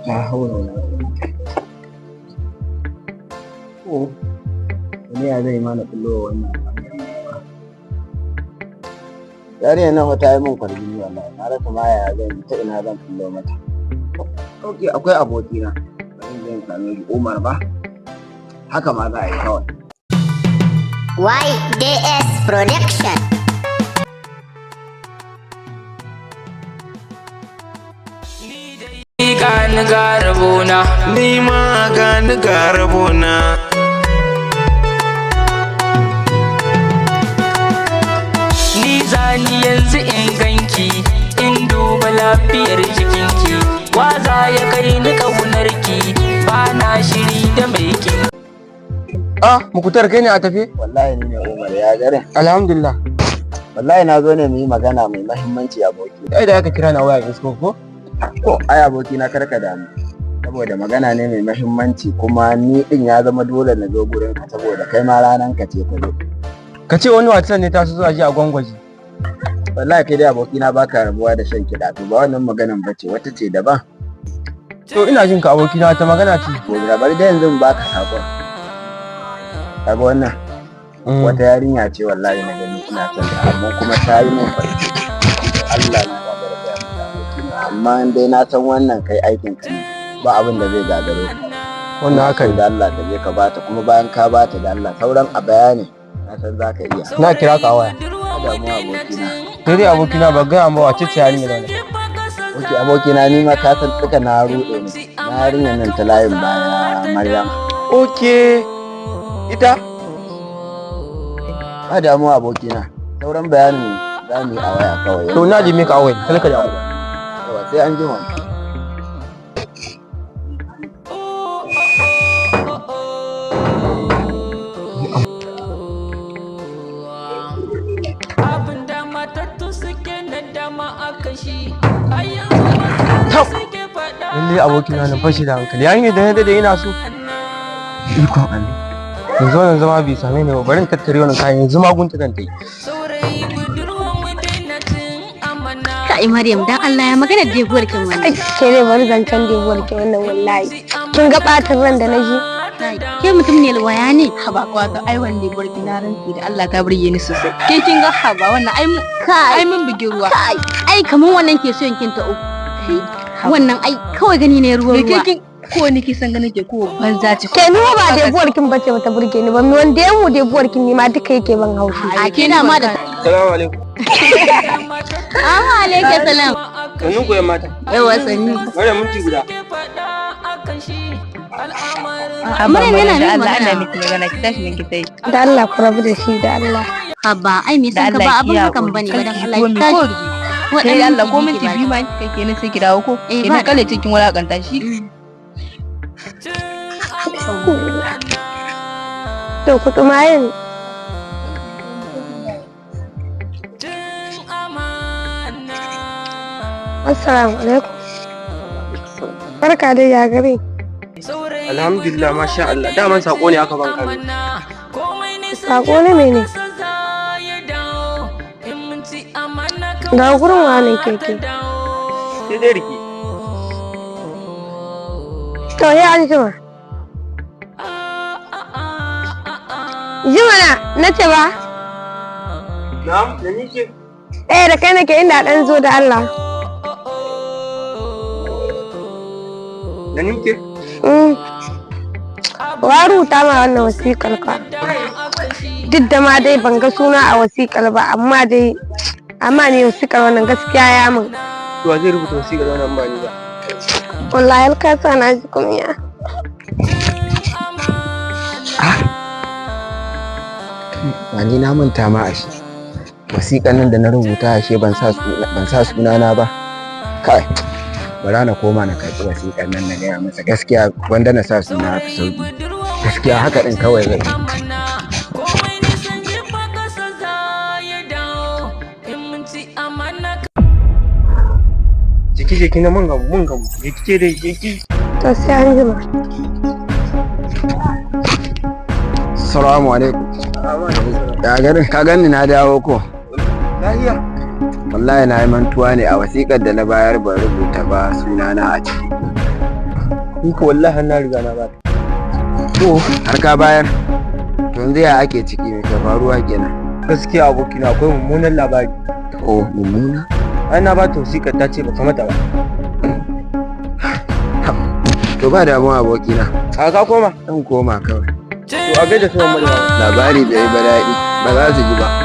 La haula wala quwwata. Ko wani ya zai mana bullo wannan al'amarin? Yarinyar nan fa ta yi min kwarjini wallahi, na rasa ma yaya zan yi, ta ina zan bullo mata. Ok, akwai abokina, bari in je in same shi, Umar ba haka ma za a yi kawai. YDS Production. Gani ga rabona. Ni ma gani ga rabona. Ni zani yanzu in ganki, in duba lafiyar jikinki. Waza ya kai ni ƙaunarki, ba na shiri da mai kin. Ah, Mukutar, kai ne a tafe? Wallahi ni ne Umar, ya garin? Alhamdulillah. Wallahi na zo ne mu yi magana mai mahimmanci, aboki. Ai da aka kira na waya isko ko? Ko ai aboki na, karka damu, saboda magana ne mai mahimmanci, kuma ni din ya zama dole na zo gurin ka saboda kai ma ranan ka ce ta zo. Ka ce wani wasan ne ta so zuwa ji a gwangwaje. Wallahi kai dai aboki na, baka rabuwa da shan kiɗa. To ba wannan maganan bace, wata ce daban. To ina jin ka, abokina, ta magana ce. Gobe bari dai yanzu in baka sakon. Kaga wannan, wata yarinya ce wallahi na gani ina son ta, amma kuma ta yi min farki. Allah na gagara gaya mata, abokina, amma dai na san wannan kai aikin ka ne, ba abin da zai gagare ka. Wannan haka ne. Da Allah ka je ka bata, kuma bayan ka bata, da Allah sauran a bayani, na san za ka iya. Na kira ka a waya. Ba damuwa, abokina. Sai dai abokina, ba gaya ma wace ce yarinya nan. Ok abokina, ni ma ka san duka na ruɗe ne na yarinyar nan ta layin baya, Maryam. Okay. Ita? Ba damuwa, abokina, sauran bayanin za mu yi a waya kawai. To na ji mika a waya, kar ka damu. Yawa, sai an jima. Abinda matattu suke nadama a shi, a yanzu Tab. wasu suke faɗa. Lalle abokina na fashi da hankali. Yarinya da na dade ina so. Ikon Allah. Yanzu wannan zama bai same ni ba, bari in tattare wannan kayan, yanzu magunta zan ta yi. Saurayi, budurwa, mu daina cin amana. Kai Maryam, dan Allah ya magana debuwar kin Ai, wannan. ke dai bari zancen debuwar ki wannan wallahi. Kin ga ɓatin ran da na ji? Kai, ke mutum ne waya ne. Haba wato ai wannan debuwar ki, na rantsi da Allah ta burge ni sosai. Ke kin ga, haba wannan ai mun Kai, ai mun bugi ruwa. Kai, ai kaman wannan ke son kin ta uku. Kai, wannan ai kawai gani ne ruwa Me ke ruwa. kin ko ni kin san ganin ke ko banza ce. Ke ni ba debuwar kin bace bata burge ni ba, mi wanda ya mu debuwar kin ni ma duka yake ban haushi. A ke dama da Salamu alaikum. Aha, alaikum salam. Sannun ku yan mata. Yawa sanni. Maryam, minti guda. Haba Maryam yana da min Allah magana. ana miki magana, ki tashi nan ki tai. Da Allah ku rabu da shi, da Allah. Haba, ai me Da san ka Allah ba ki abin hakan haƙuri. bane ba, Kar dan ki Allah komi ki ko tashi. rubi. Sai Waɗannan Allah ko minti minti biyu biyu ma kika kenan sai ki dawo ko. Eh, ba Kenan kale cikin wulakanta shi. To ku tsumaye ni. Assalamu alaikum. Barka dai, ya gari. Alhamdulillah, masha Allah. Daman sako ne aka ban kano. Sako ne mene? Daga gurin wane keke? Sai dai rike. To ya an jima. Jima na, na ce ba? Na'am, da ni ke. Eh, da kai nake, inda dan zo da Allah. Da ni ke. Mm. Wa rubuta ma wannan wasiƙar ka? Duk da ma dai ban ga suna a wasiƙar ba, amma dai amma ne wasiƙar wannan gaskiya ya min. To wa zai rubuta wasiƙar wannan ba ni ba? Wallahi alkasa na ji kunya. Ba ni na manta ma, ashe wasiƙan nan da na rubuta ashe ban sa sunana ba. Kai, bara na koma na karɓi wasiƙan nan na gaya masa gaskiya, wanda na sa suna fi sauƙi gaskiya, haka ɗin kawai zai yi. Komai nisan jefa kasa za ya dawo in mun ci amana. Jiki jiki na mun gamu mun gamu. Jiki ce dai jiki. To sai an jima. Assalamu alaikum. Ya garin, ka ganni na dawo ko? Lahiya. Wallahi na yi mantuwa ne a wasiƙar da na bayar, ban rubuta ba sunana a ciki. Ni ko wallahi na riga na ba ta. To har ka bayar. To yanzu ya ake ciki, me ke faruwa kenan? Gaskiya abokina, akwai mummunan labari. Oh, mummuna? Ai na ba ta wasiƙar, ta ce baka mata ba. To ba damuwa, abokina. A ka koma? Zan koma kawai. To a gaida su mamman da Labari bai yi ba daɗi, ba za su ji ba.